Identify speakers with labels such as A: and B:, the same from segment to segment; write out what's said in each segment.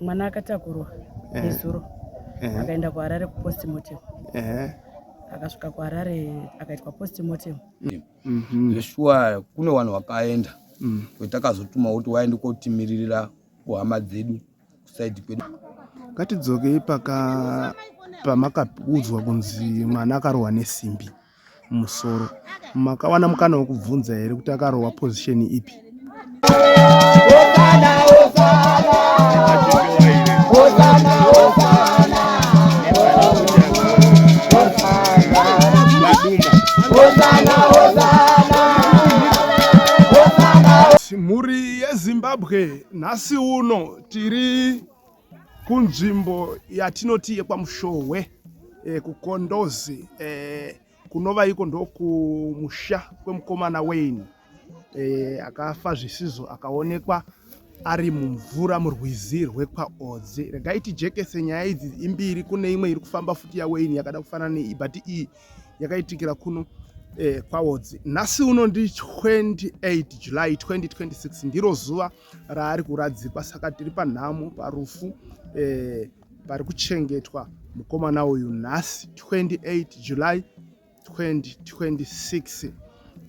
A: Mwana akatakurwa nezuro akaenda kuHarare kupostmortem. Akasvika kuHarare akaitwa postmortem.
B: Zveshuwa kune vanhu vakaenda kwetakazotuma kuti waende kotimiririra kuhama dzedu kusaidi kwedu.
C: Ngatidzokei paka pamakaudzwa kunzi mwana akarohwa nesimbi mumusoro. Makawana mukana wekubvunza here kuti akarohwa position ipi? Mhuri yeZimbabwe nhasi uno tiri kunzvimbo yatinoti yekwaMushohwe e, kuKondozi e, kunova iko ndokumusha kwemukomana Wayne e, akafa zvisizvo akaonekwa ari mumvura murwizi rwekwaOdzi. Regai tijekese nyaya idzi imbiri, kune imwe iri kufamba futi yaWayne yakada kufanana neiyi but iyi yakaitikira kuno eh, kwaOdzi. Nhasi uno ndi 28 July 2026 ndiro zuva raari kuradzikwa, saka tiri panhamo parufu eh, pari kuchengetwa mukomana uyu nhasi 28 July 2026.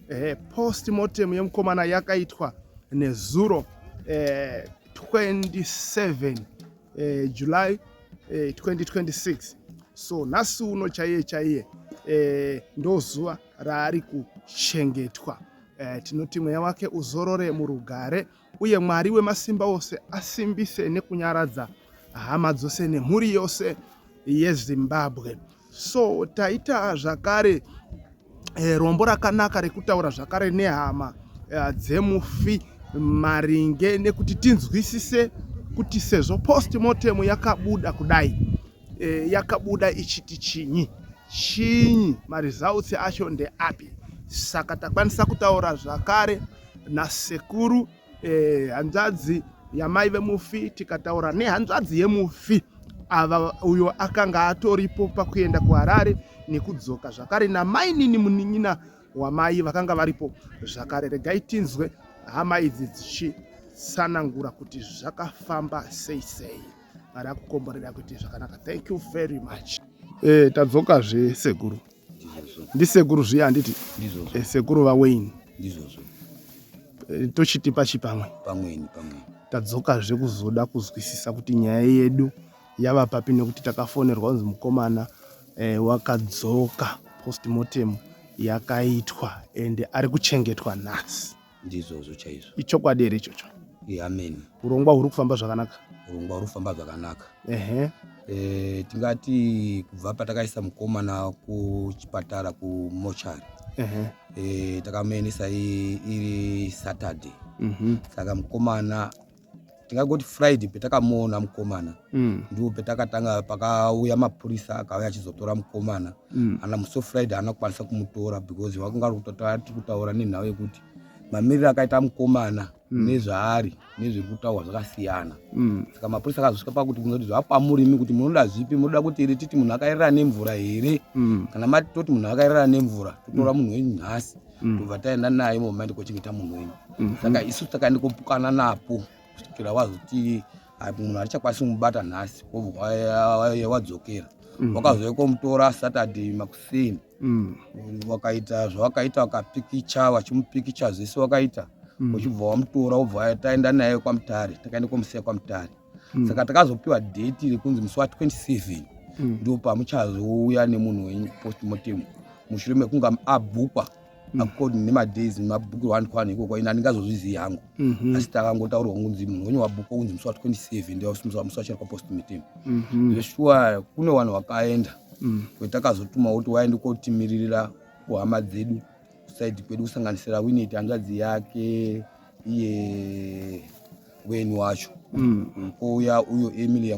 C: Eh, postmortem yemukomana yakaitwa nezuro eh, 27 eh, July eh, 2026 so nhasi uno chaiye chaiye eh, ndozuva raari kuchengetwa eh, tinoti mweya wake uzorore murugare uye Mwari wemasimba ose asimbise nekunyaradza hama dzose nemhuri yose yeZimbabwe. So taita zvakare eh, rombo rakanaka rekutaura zvakare nehama eh, dzemufi maringe nekuti tinzwisise kuti sezvo postmortem yakabuda kudai e, yakabuda ichiti chinyi chinyi maresults acho ndeapi saka takwanisa kutaura zvakare nasekuru e, hanzvadzi yamai vemufi tikataura nehanzvadzi yemufi ava uyo akanga atoripo pakuenda kuHarare nekudzoka zvakare namainini munin'ina wamai vakanga varipo zvakare. Regai tinzwe hama idzi dzichitsanangura kuti zvakafamba sei sei. Mwari akukomborera kuite zvakanaka. Thank you very much. Eh, tadzokazve sekuru. Ndisekuru zviya handiti?
B: Ndizvozvo.
C: Eh, sekuru vaWayne.
B: Ndizvozvo.
C: Eh, tochiti pachi pamwe.
B: Pamweni pamweni.
C: Tadzokazve kuzoda kuzwisisa kuti nyaya yedu yava papi nekuti takafonerwa kunzi mukomana eh, wakadzoka postmortem yakaitwa ende ari kuchengetwa nhasi.
B: Ndizvozvo chaizvo.
C: Ichokwadi here ichocho?
B: Amen.
C: Urongwa huri kufamba zvakanaka?
B: Urongwa huri kufamba zvakanaka.
C: Ehe.
B: E, tingati kubva patakaisa mukomana kuchipatara kumochari.
C: Ehe.
B: E, takamuendesa iri Saturday.
C: Mm
B: Saka mukomana tingangoti Friday petakamuona mukomana ndipo petakatanga pakauya mapurisa akauya achizotora mukomana ana musi weFriday haana kukwanisa kumutora because vakanga tiri kutaura nenhau yekuti mamiriro akaita mukomana nezvaari nezviri kutaurwa zvakasiyana. Saka mapurisa akazosvika pakuti kunoti zvakwamurimi kuti munoda zvipi, munoda kuti iri titi munhu akaerera nemvura here? Kana mati toti munhu akaerera nemvura totora munhu wenyu nhasi tobva taenda naye momaende kochengeta munhu wenyu. Saka isu takaenda kopukana napo kusvikira wazoti munhu hatichakwanisi kumubata nhasi, wadzokera. Wakazouya komutora Saturday makuseni. Wakaita zvawakaita, wakapikicha, vachimupikicha zvese wakaita, uchibva wamutora wobva taenda naye kwaMutare, takaenda komusiya kwaMutare. Saka takazopiwa date rekunzi musi wa 27 ndipo pamuchazouya nemunhu wenyu postmortem mushure mekunge abhukwa according nemadays nemabhukirwo andikwana ikoko. Ini handingazozvizivi hangu, asi takangotaurirwa kunzi munhu wenyu wabhukwa kunzi musi wa 27 ndiwo musi wachaitwa postmortem. Zveshuwa kune vanhu vakaenda kwetakazotuma kuti waende kotimiririra kuhama dzedu kusaidi kwedu, kusanganisira Winnet hanzvadzi yake iye Weni wacho, kouya uyo Emily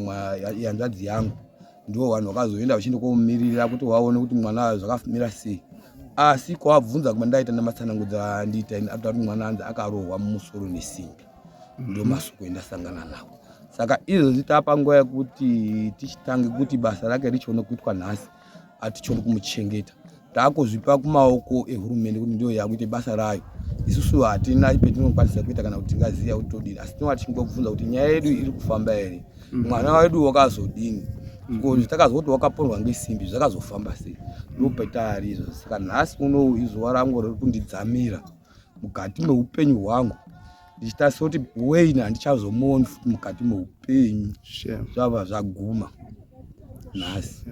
B: hanzvadzi yangu. Ndivo vanhu vakazoenda vachienda komumirira kuti vaone kuti mwana zvakamira sei. Asi kwavabvunza kuma ndaita nematsanangudzo andiita ini, kuti mwana anzi akarohwa mumusoro nesimbi. Ndo masuku endasangana nawo. Saka izvozvi tapa nguva yekuti tichitange kuti basa rake richione kuitwa nhasi, hatichioni kumuchengeta, taakuzvipa kumaoko ehurumende kuti ndiyo yakuite basa rayo. Isusu hatina petinokwanisa kuita kana kuti tingaziva kuti todini, asi tinova tichingobvunza kuti nyaya yedu iri kufamba here, mwana wedu wakazodini, because takazwa kuti wakapondwa ngesimbi, zvakazofamba sei? Ndopetaari izvo. Saka nhasi unowu izuva rangu riri kundidzamira mukati meupenyu hwangu, ndichitarisa kuti Wayne handichazomuoni futi mukati meupenyu. Zvava zvaguma nhasi.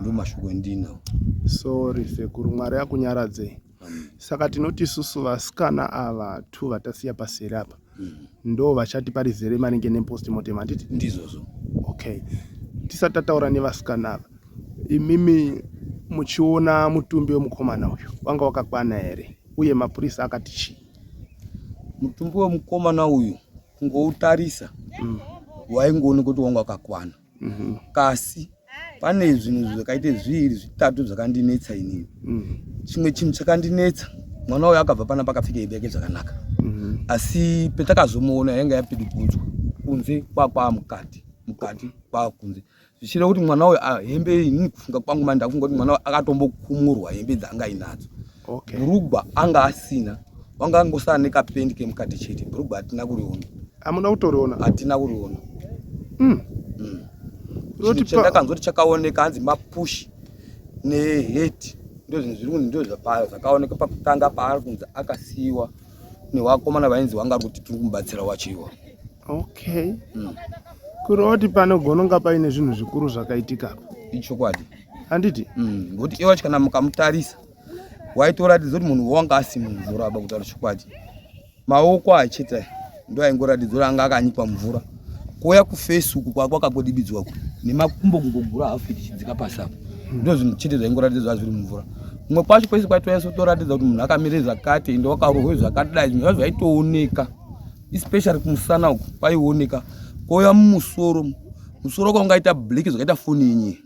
B: Ndo mashoko endinawo.
C: Sorry sekuru, Mwari akunyaradzei. Saka tinoti isusu vasikana ava two vatasiya paseri apa ndo vachatipa rizere maringe nepostmortem, handiti?
B: Ndizvozvo.
C: Okay, tisati tataura nevasikana ava, imimi muchiona mutumbi wemukomana uyu wanga wakakwana here, uye mapurisa akati chii?
B: Mutumbi wemukomana uyu, kungoutarisa, waingoona kuti wanga wakakwana. Kasi pane zvinhu zvakaite zviviri zvitatu zvakandinetsa inini. Chimwe chinhu chakandinetsa, mwana uyu akabva pana pakapfeka hembe yake zvakanaka, asi petakazomuona yanga yapidigudzwa kunze, kwakwaa mukati, mukati kwakunze, zvichireva kuti mwana uyu, ah, hembe iyi, inini kufunga kwangu mani, ndakufunga kuti mwana uyu akatombokumurwa hembe dzaanga inadzo. Bhurugwa anga asina, wanga angosara nekapendi kemukati chete. Bhurugwa hatina kuriona.
C: Hamuna kutoriona?
B: Hatina kuriona. Chinhu chandakanzwa kuti chakaoneka, hanzi mapushi neheti, ndo zvinhu zviri kunzi ndo zvakaoneka pakutanga paari kunzi akasiyiwa nevakomana vainzi vanga ari kuti tiri kumubatsira wachiwa.
C: Okay. Kureva kuti panogona kunga paine zvinhu zvikuru zvakaitika apa.
B: Ichokwadi.
C: Handiti?
B: Ngokuti iye wacho kana mukamutarisa, waitoratidza kuti munhu wanga asi mumvura aba. Kutaura chokwadi, maoko achete ndo aingoratidza kuti anga akanyikwa mvura. Kuuya kuface uku kwakagodibidzwa uku, nemakumbo kungogura hafu tichidzika pasi apo, ndo zvinhu chete zvaingoratidza zva zviri mumvura. Kumwe kwacho kwese kwaitoyatsotoratidza kuti munhu akamire zvakati, ende wakarohwe zvakadai. Zvinhu zvazvo zvaitooneka, especially kumusana uku kwaioneka, kouya mumusoro, musoro kwaungaita black zvakaita foni yenyewe,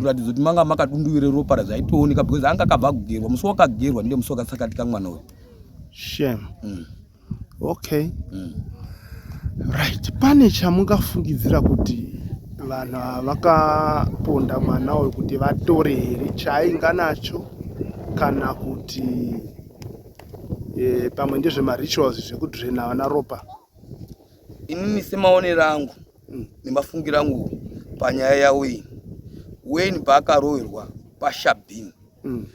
B: kuratidza kuti manga makadunduvire ropa zvaitooneka, because anga akabva kugerwa. Musi wakagerwa ndiye musi wakatsakatika mwana uyu.
C: Shame. Okay. Right, pane chamungafungidzira kuti vanhu ava vakaponda mwana uyu kuti vatore here chaainga nacho, kana kuti pamwe ndezvemarituals zvekudrena vana ropa?
B: Inini semaonero angu nemafungiro angu panyaya yaWayne, Wayne paakaroverwa pashabhini,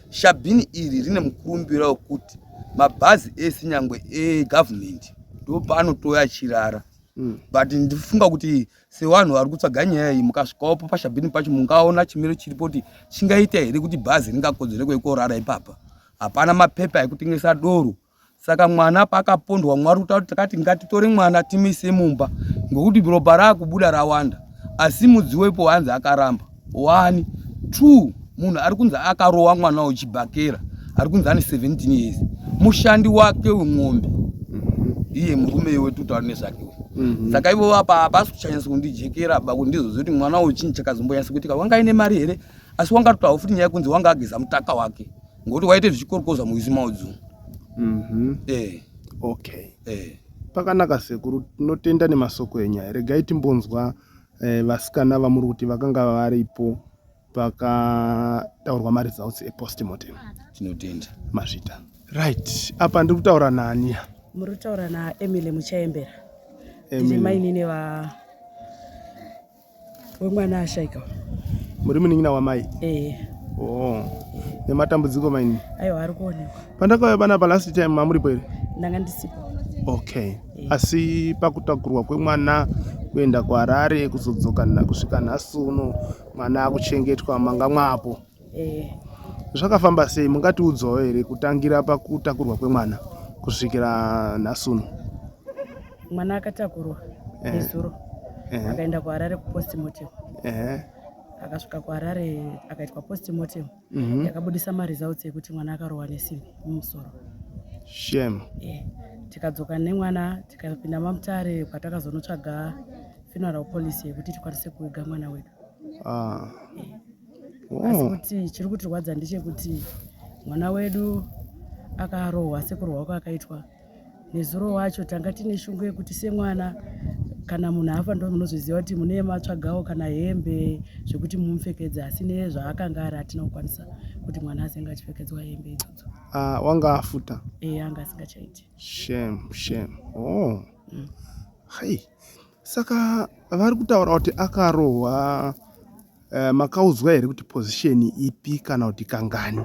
B: shabhini iri rine mukurumbira wekuti mabhazi ese, nyangwe egavhumendi, ndo paanotoya achirara. But ndifunga kuti sevanhu vari kutsvaga nyaya iyi, mukasvikawopo pashabhini pacho, mungaona chimiro chiripo kuti chingaita here kuti bhazi ringakodzere kwekorara ipapa. Hapana mapepa ekutengesa doro. Saka mwana paakapondwa, Mwari kutaura kuti takati ngatitore mwana timuise mumba ngokuti ropa raakubuda rawanda, asi mudzi wepo hanzi akaramba. One, two, munhu ari kunzi akarowa mwana wechibhakera ari kunzi ane 17 years, mushandi wake wemwombe, iye murume iwe tutaura nezvake uyu. Saka ivo apa hapasi kuchanyatsa kundijekera ba kuti ndizvo zvekuti mwana uyu chinhu chakazombonyatsa kuitika, wanga aine mari here? Asi wanga totawo futi nyaya yekunzi wanga ageza mutaka wake, ngokuti waite zvichikorokoza muizi maudzu.
C: Okay. Pakanaka sekuru, tinotenda nemasoko enyaya. Regai timbonzwa vasikana vamuri kuti vakanga varipo pakataurwa maresults epostmortem.
B: Tinotenda.
C: Mazvita. Right, apa ndiri kutaura nani?
A: Muri kutaura naEmily Muchaembera. Ndiri mainini va wemwana ashaika.
C: Muri munin'ina wamai?
A: Eh.
C: Oh. Nematambudziko, mainini.
A: Aiwa, ari kuonekwa.
C: Pandakauya panapa last time mamuripo here?
A: Ndanga ndisipo.
C: Okay. Asi pakutakurwa kwemwana kuenda kuHarare, kuzodzoka kusvika nhasi uno mwana akuchengetwa, manga mwapo?
A: Eh.
C: Zvakafamba sei? Mungatiudzawo here kutangira pakutakurwa kwemwana kusvikira nhasi uno?
A: Mwana akatakurwa nezuro, akaenda kuHarare kupostmortem. Akasvika kuHarare akaitwa postmortem, yakabudisa maresults ekuti mwana akarohwa nesimbi mumusoro.
C: Shame.
A: Tikadzoka nemwana, tikapinda maMutare kwatakazonotsvaga funeral policy yekuti tikwanise kuviga mwana wedu. Asi kuti chiri kutirwadza ndechekuti mwana wedu akarohwa sekurohwa kwaakaitwa nezuro wacho, tanga tine shungu yekuti semwana. Kana munhu afa ndo munozviziva kuti mune matsvagawo kana hembe zvekuti mumupfekedze, asi nezvaakanga ari hatina kukwanisa kuti mwana azenge achipfekedzwa hembe idzodzo.
C: Ah, wanga afuta?
A: E, anga asingachaiti.
C: Shame, shame. Oh. Hai. Saka vari kutaura kuti akarohwa, makaudzwa here kuti position ipi kana kuti kangani?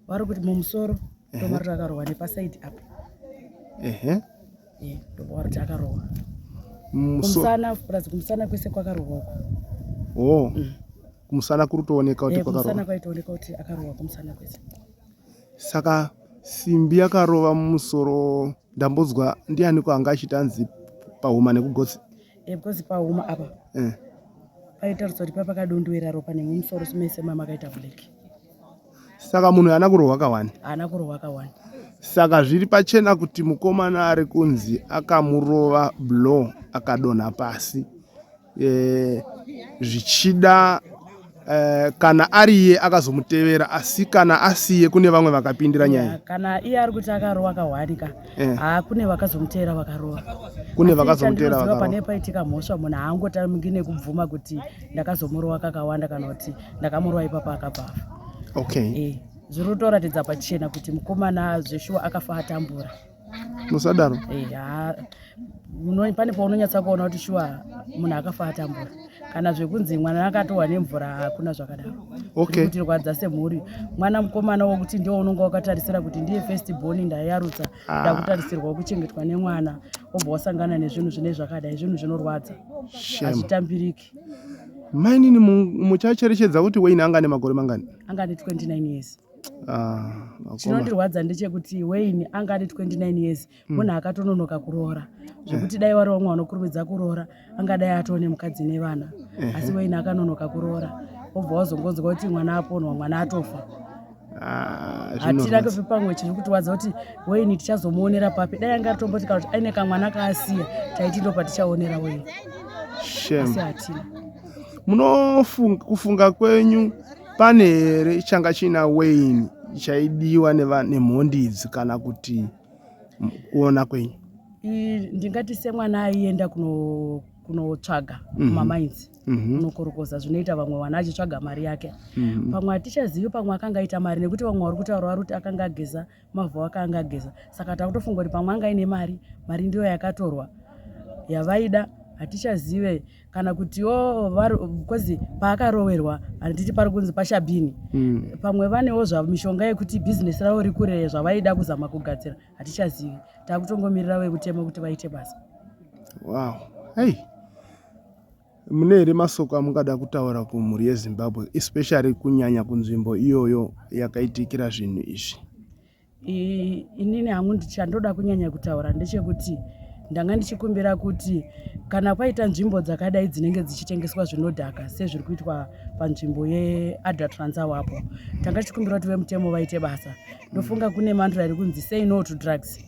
A: Vari kuti mumusoro ndovari akarohwa nepasaidi apa.
C: Ehe.
A: Ndovari kuti akarohwa kumusana, plus kumusana kwese kwakarohwa uko.
C: Oh. Kumusana kuri kutooneka kuti
A: kwakarohwa. Kumusana kwaitooneka kuti akarohwa kumusana kwese.
C: Saka simbi yakarova mumusoro, ndambodzwa ndianiko anga achiti anzi pahuma nekugotsi?
A: Because pahuma apa paitaridza kuti papakadondwera ropa nemumusoro mese makaita black.
C: Saka munhu haana kurohwa kawani?
A: Haana kurohwa kawani.
C: Saka zviri pachena kuti mukomana ari kunzi akamurova blow akadonha pasi, zvichida kana ariye akazomutevera, asi kana asiye kune vamwe vakapindira nyaya.
A: Kana iye ari kuti akarohwa kahwani ka, haa, kune vakazomutevera vakarova.
C: Kune vakazomutevera vakarova.
A: Pane paitika mhosva, munhu haangotangi nekubvuma kuti ndakazomurova kakawanda kana kuti ndakamurova ipapo akabva afa. Zviri kutoratidza pachena kuti mukomana zveshuwa akafa atambura.
C: Musadaro.
A: Pane paunonyatsa kuona kuti shuwa munhu akafa atambura. Kana zvekunzi mwana akatohwa nemvura, hakuna zvakadaro. Kutirwadza semhuri, mwana mukomana wokuti ndiwo unonga wakatarisira kuti ndiye first born, ndayarutsa, ndakutarisirwa kuchengetwa nemwana, wobva wasangana nezvinhu zvine zvakadai. Zvinhu zvinorwadza, hazvitambiriki.
C: Mainini, muchacherechedza kuti Wayne anga ane makore mangani?
A: Anga ane 29 years. Ah, chinondirwadza ndechekuti Wayne anga ane 29 years, munhu akatononoka kuroora, zvekuti dai wari vamwe vanokurumidza kuroora angadai atone mukadzi nevana, asi Wayne akanonoka kuroora, obva wazongonzwa kuti mwana aponwa, mwana atofa.
C: Ah,
A: hatina kupi pamwe chiri kutiwadza kuti Wayne tichazomuonera papi. Dai anga atomboti kana kuti aine kamwana kaasiya, taiti ndo patichaonera Wayne, asi hatina.
C: Munofunga, kufunga kwenyu, pane here changa china Wayne chaidiwa nemhondi idzi, kana kuti kuona kwenyu?
A: Ndingati semwana aienda kunotsvaga kumamainzi, kunokorokoza zvinoita vamwe vana, achitsvaga mari yake, pamwe hatichazivi, pamwe akanga aita mari, nekuti vamwe vari kutaura vari kuti akanga ageza mavhu, akanga ageza. Saka takutofunga kuti pamwe anga aine mari, mari ndiyo yakatorwa yavaida, hatichazive. Kana kutiwo because paakaroverwa, handiti pari kunzi pashabhini, pamwe vanewo mishonga yekuti bhizinesi ravo rikure, zvavaida kuzama kugadzira, hatichazivi. Takutongomirira vekutema kuti vaite basa.
C: Wow. Hey, mune here masoko amungada kutaura kumhuri yeZimbabwe, especially kunyanya kunzvimbo iyoyo yakaitikira zvinhu izvi?
A: Inini hangu chandoda kunyanya kutaura ndechekuti ndanga ndichikumbira kuti kana kwaita nzvimbo dzakadai dzinenge dzichitengeswa zvinodhaka sezviri kuitwa panzvimbo yeArda Transau apo, tanga tichikumbira kuti vemutemo vaite basa. Ndofunga kune mantra iri kunzi "Say no to drugs".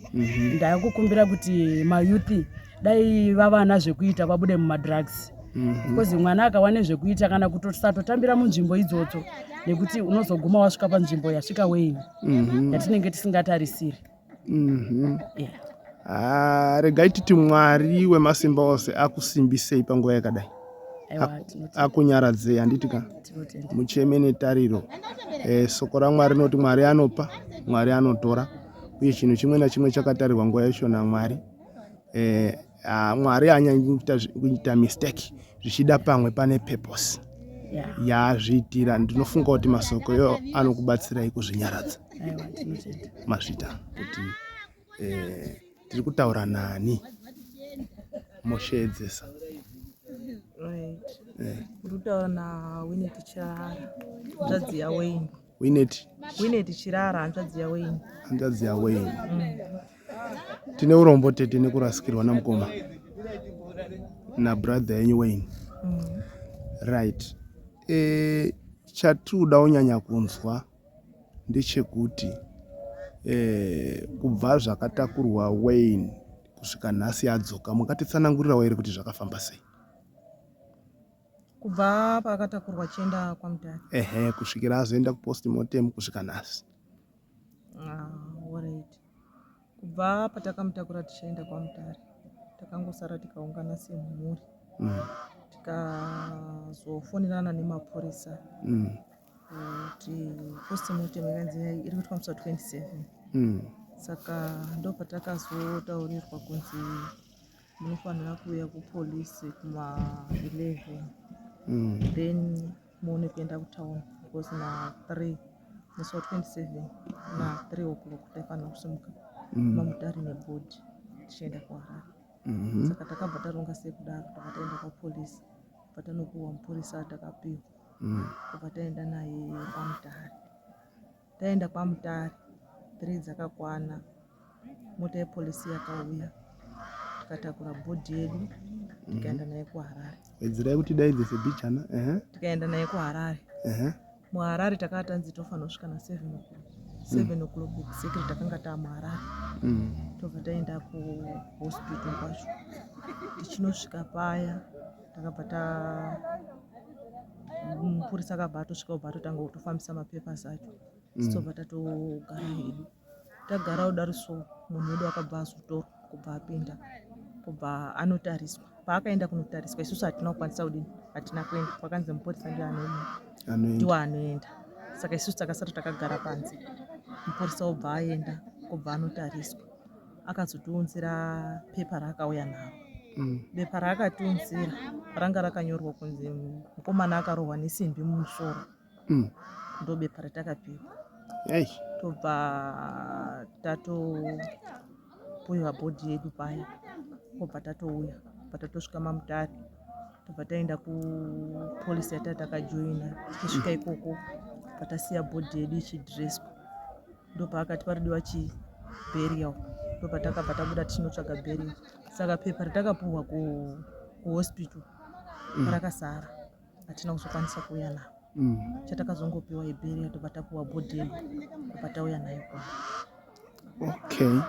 A: Ndakukumbira kuti mayouth dai vavana zvekuita, vabude mumadrugs, because mwana akawa nezvekuita kana kutosatotambira munzvimbo idzodzo, nekuti unozoguma wasvika panzvimbo yasvika Wayne yatinenge tisingatarisiri. Yeah.
C: Ah, regai titi Mwari wemasimba ose akusimbisei panguva yakadai.
A: Aiwa, tinotenda.
C: Akunyaradzei, handiti ka?
A: Tinotenda.
C: Mucheme netariro. Soko raMwari rinoti Mwari anopa, Mwari anotora, uye chinhu chimwe nachimwe chakatarirwa nguva yacho naMwari. Mwari haanyanyi kuita mistake, zvichida pamwe pane purpose yaazviitira. Ndinofunga kuti masoko iwayo anokubatsirai kuzvinyaradza.
A: Aiwa, tinotenda.
C: Mazvita. Kuti tiri kutaura nani, mosheedzesa.
D: Right. Uri kutaura naWinet Chirara, hanzvadzi yaWayne.
C: Winet?
D: Winet Chirara, hanzvadzi yaWayne.
C: Hanzvadzi yaWayne. Tine urombo, tete, nekurasikirwa namukoma nabrother yenyu Wayne. Right, chatiri kunyanya kunzwa ndechekuti kubva zvakatakurwa Wayne kusvika nhasi adzoka, mungatitsanangurirawo here kuti zvakafamba sei?
D: Kubva paakatakurwa achienda kwaMutare?
C: Ehe, kusvikira azoenda kupostmortem, kusvika nhasi.
D: Ah, alright. Kubva patakamutakura tichienda kwaMutare. Takangosara tikaungana semhuri Tikazofonerana nemapurisa kuti postmortem yakanzi iri kuitwa musi wa 27. Saka ndopatakazotaurirwa kunzi munofanira kuuya kupolice kuma 11 then muone kuenda kutown because na 3 musi wa 27 na 3 o'clock taifanira kusimuka mamutare nebhodhi tichienda kuHarare. Saka takabva taronga sekudaro, tobva taenda kwapolice, patanopiwa mupurisa atakapiwa, tobva taenda naye kwaMutare. Taenda kwaMutare 3 dzakakwana, mota yepolisi yakauya, tikatakura bhodhi yedu, tikaenda naye kuHarare.
C: Wedzerai kuti daidze sebijana. Ehe.
D: Tikaenda naye kuHarare. MuHarare takanga tanzi tofanira kusvika na 7 o'clock, 7 o'clock exactly takanga taa muHarare. Tobva taenda kuhospital kwacho. Tichinosvika paya takabva ta mupurisa akabva atosvika, obva atotanga kutofambisa mapapers acho. Tobva tatogara hedu, tagara kudaro. So munhu wedu akabva azotorwa, kubva apinda, kubva anotariswa. Paakaenda kunotariswa, isusu hatina kukwanisa kudini, hatina kuenda. Kwakanzi mupurisa ndiye
C: Anoenda.
D: Ndiwo anoenda. Saka isusu takasara takagara panze. Mupurisa obva aenda, kubva anotariswa, akazotiunzira pepa raakauya naro. Bepa raakatiunzira ranga rakanyorwa kunzi mukomana akarohwa nesimbi mumusoro. Ndo bepa ratakapiwa.
C: Ei.
D: Tobva tatopuwa bhodhi yedu paya, kobva tatouya, bva tatosvika maMutare, tobva taenda kupolisi yatati takajoina. Tichisvika ikoko, patasiya bhodhi yedu ichidhireswa, ndopaakati parodiwa chi burial. Ndopatakabva tabuda tichinotsvaga burial. Saka pepa ratakapuhwa kuhospital rakasara, hatina kuzokwanisa kuuya naro. Chatakazongopiwa iburial, tobva tapuwa bhodhi yedu, tobva tauya nayo kuno.
C: Okay,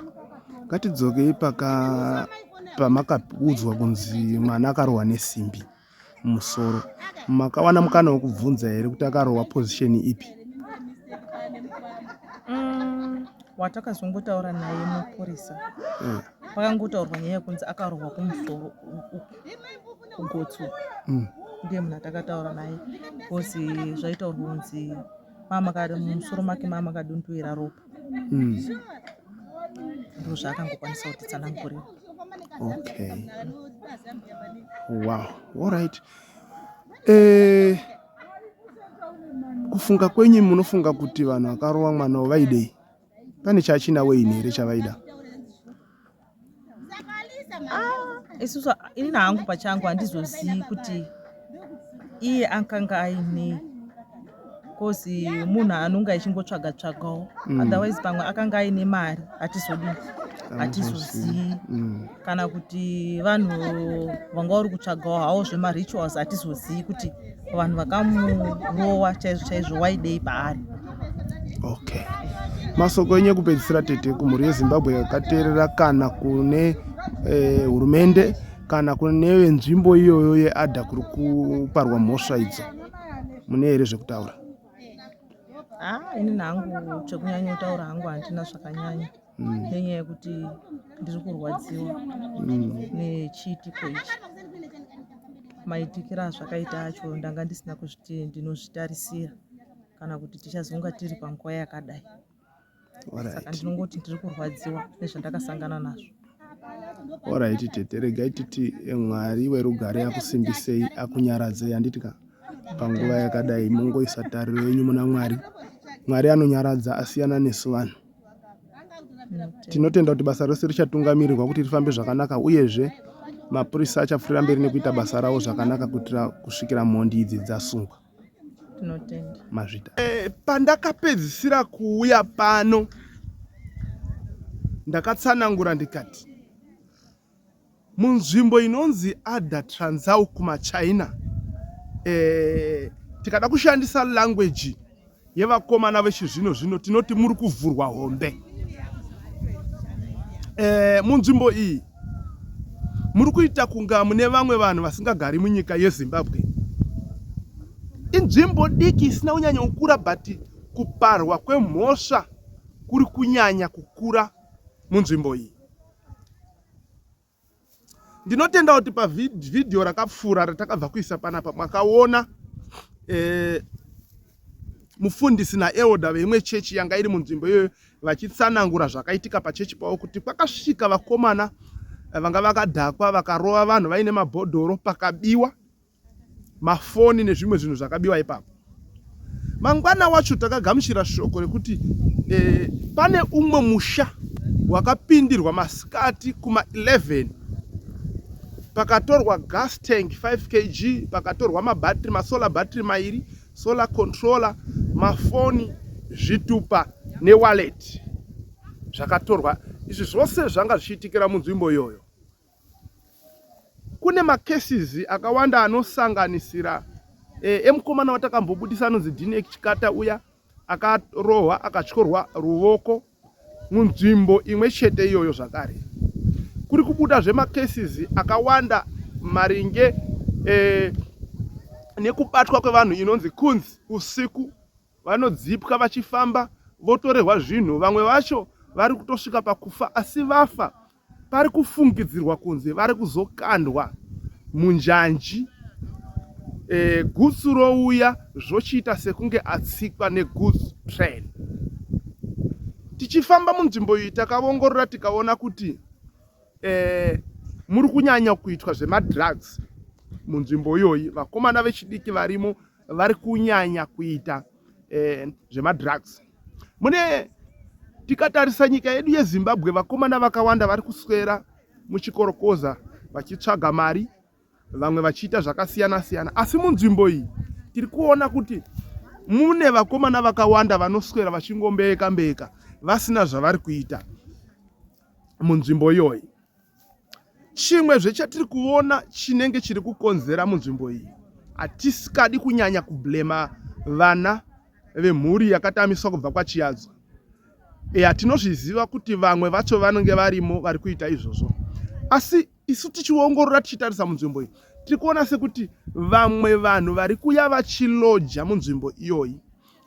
C: ngatidzokei paka pamakaudzwa kunzi mwana akarohwa nesimbi mumusoro. Makawana mukana wekubvunza here kuti akarohwa position ipi?
D: Watakazongotaura naye mupurisa. Pakangotaurwa nyaya yekunzi akarohwa kumusoro uku, kugotsi uku. Ndiye munhu atakataura naye, because zvaitaurwa kunzi mumusoro make mama makadondoera ropa. Ndo zvaakangokwanisa kutitsanangurira.
C: Okay, wow, alright. Kufunga kwenyu, munofunga kuti vanhu vakarova mwana vaidei? Pane chachina Wayne here chavaida?
D: Isusu, inini hangu pachangu handizozivi kuti iye akanga ainei, cause munhu anonge achingotsvaga tsvagawo. Otherwise pamwe akanga aine mari, hatizodii, hatizozivi. Kana kuti vanhu vanga vari kutsvagawo hawo zvemarituals, hatizozivi kuti vanhu vakamurowa chaizvo chaizvo waidei paari.
C: Okay, masoko enyu ekupedzisira, tete, kumhuri yeZimbabwe yakateerera, kana kune hurumende, kana kune venzvimbo iyoyo yeadha kuri kuparwa mhosva idzo, mune here zvekutaura?
D: Ah, ini hangu chekunyanyotaura hangu handina zvakanyanya, nenyaya yekuti ndiri kurwadziwa nechiitiko ichi. Maitikiro azvakaita acho, ndanga ndisina kuzviti ndinozvitarisira kana kuti tichazonga tiri panguva yakadai. Saka ndinongoti ndiri kurwadziwa nezvandakasangana nazvo.
C: Alright tete, regai titi Mwari werugare akusimbisei, akunyaradzei, handiti ka? Panguva yakadai mungoisa tariro yenyu muna Mwari. Mwari anonyaradza, asiyana nesu vanhu. Tinotenda kuti basa rose richatungamirirwa kuti rifambe zvakanaka, uyezve mapurisa achapfuurira mberi nekuita basa ravo zvakanaka kuitira kusvikira mhondi idzi dzasungwa.
D: Tinotenda.
C: Mazvita. Pandakapedzisira kuuya pano ndakatsanangura ndikati munzvimbo inonzi Ada Transau kumaChina, tikada kushandisa language yevakomana vechizvino zvino, tinoti muri kuvhurwa hombe. Munzvimbo iyi muri kuita kunga mune vamwe vanhu vasingagari munyika yeZimbabwe. Inzvimbo diki isina kunyanya kukura, but kuparwa kwemhosva kuri kunyanya kukura munzvimbo iyi. Ndinotenda kuti pavhidhiyo rakapfuura ratakabva kuisa panapa makaona eh, mufundisi naelder veimwe chechi yanga iri munzvimbo iyoyo vachitsanangura zvakaitika pachechi pavo kuti kwakasvika vakomana eh, vanga vakadhakwa vakarova vanhu vaine mabhodhoro pakabiwa mafoni nezvimwe zvinhu zvakabiwa ipapo. Mangwana wacho takagamuchira shoko rekuti eh, pane umwe musha wakapindirwa masikati kuma 11 pakatorwa gas tank 5 kg pakatorwa mabhatiri masolar battery mairi solar controller mafoni zvitupa newallet zvakatorwa izvi zvose zvanga zvichiitikira munzvimbo iyoyo Kune macases akawanda anosanganisira eh, emukomana watakambobudisa anonzi Dinek Chikata uya akarohwa akatyorwa ruvoko munzvimbo imwe chete iyoyo zvakare. Kuri kubuda zvemacases akawanda maringe eh, nekubatwa kwevanhu inonzi kunzi usiku Vanodzipwa vachifamba votorerwa zvinhu, vamwe vacho vari kutosvika pakufa asi vafa pari kufungidzirwa kunzi vari kuzokandwa munjanji e, gutsu rouya zvochiita sekunge atsikwa negoods train. Tichifamba munzvimbo iyi takaongorora tikaona kuti e, muri kunyanya kuitwa zvemadrugs munzvimbo iyoyi. Vakomana vechidiki varimo vari kunyanya kuita eh, zvemadrugs mune tikatarisa nyika yedu yezimbabwe vakomana vakawanda vari kuswera muchikorokoza vachitsvaga mari vamwe vachiita zvakasiyana siyana asi munzvimbo iyi tiri kuona kuti mune vakomana vakawanda vanoswera vachingombeka mbeka vasina zvavari kuita munzvimbo iyoyi Chimwe zvechatiri kuona chinenge chiri kukonzera munzvimbo iyi, hatisikadi kunyanya kublema vana vemhuri yakatamiswa kubva kwaChiyadzwa. Eya, tinozviziva kuti vamwe vacho vanenge varimo vari kuita izvozvo, asi isu tichiongorora tichitarisa munzvimbo iyi tiri kuona sekuti vamwe vanhu vari kuya vachiloja munzvimbo iyoyi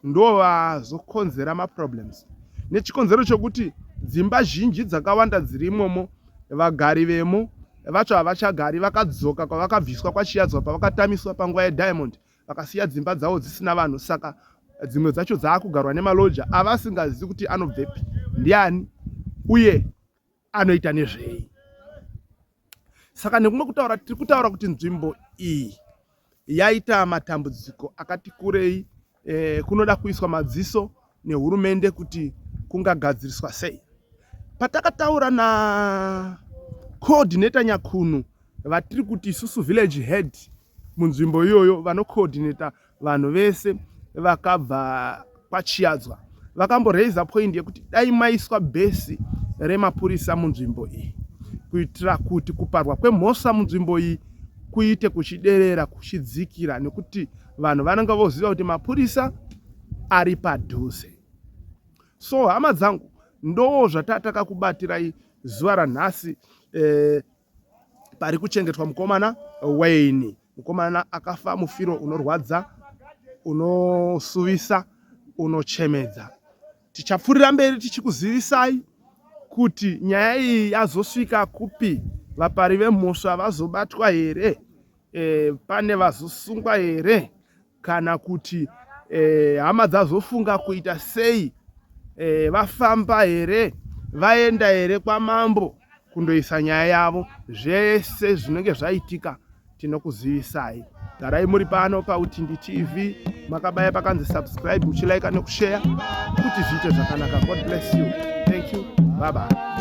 C: ndovazokonzera maproblems nechikonzero chokuti dzimba zhinji dzakawanda dziri imomo vagari vemo vacho havachagari vakadzoka kwavakabviswa kwachiyadzwa pavakatamiswa panguva yediamond vakasiya dzimba dzavo dzisina vanhu saka dzimwe dzacho dzaakugarwa nemaloja avasingazivi kuti anobvepi ndiani uye anoita nezvei saka nekumwe kutaura tiri kutaura kuti nzvimbo iyi yaita matambudziko akati kurei eh, kunoda kuiswa madziso nehurumende kuti kungagadziriswa sei patakataura na coordinator nyakunu vatiri kuti isusu village head munzvimbo iyoyo vanocoordinata vanhu vese vakabva kwaChiyadzwa vakamboraiser point yekuti dai maiswa bhesi remapurisa munzvimbo iyi kuitira kuti kuparwa kwemhosva munzvimbo iyi kuite kuchiderera kuchidzikira nekuti vanhu vanenge voziva kuti mapurisa ari padhuze so hama dzangu ndo zvatatakakubatiraizuva ranhasi eh, pari kuchengetwa mukomana Wayne. Mukomana akafa mufiro unorwadza, unosuvisa, unochemedza. Tichapfurira mberi tichikuzivisai kuti nyaya iyi yazosvika kupi, vapari vemhosva vazobatwa here, e, pane vazosungwa here kana kuti e, hama dzazofunga kuita sei e, vafamba here vaenda here kwamambo kundoisa nyaya yavo zvese zvinenge zvaitika tinokuzivisai garai muri pano pautindi tv makabaya pakanzi subscribe muchilaika nekusheya kuti zviite zvakanaka god bless you thank you bye bye.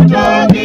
E: Mutongi.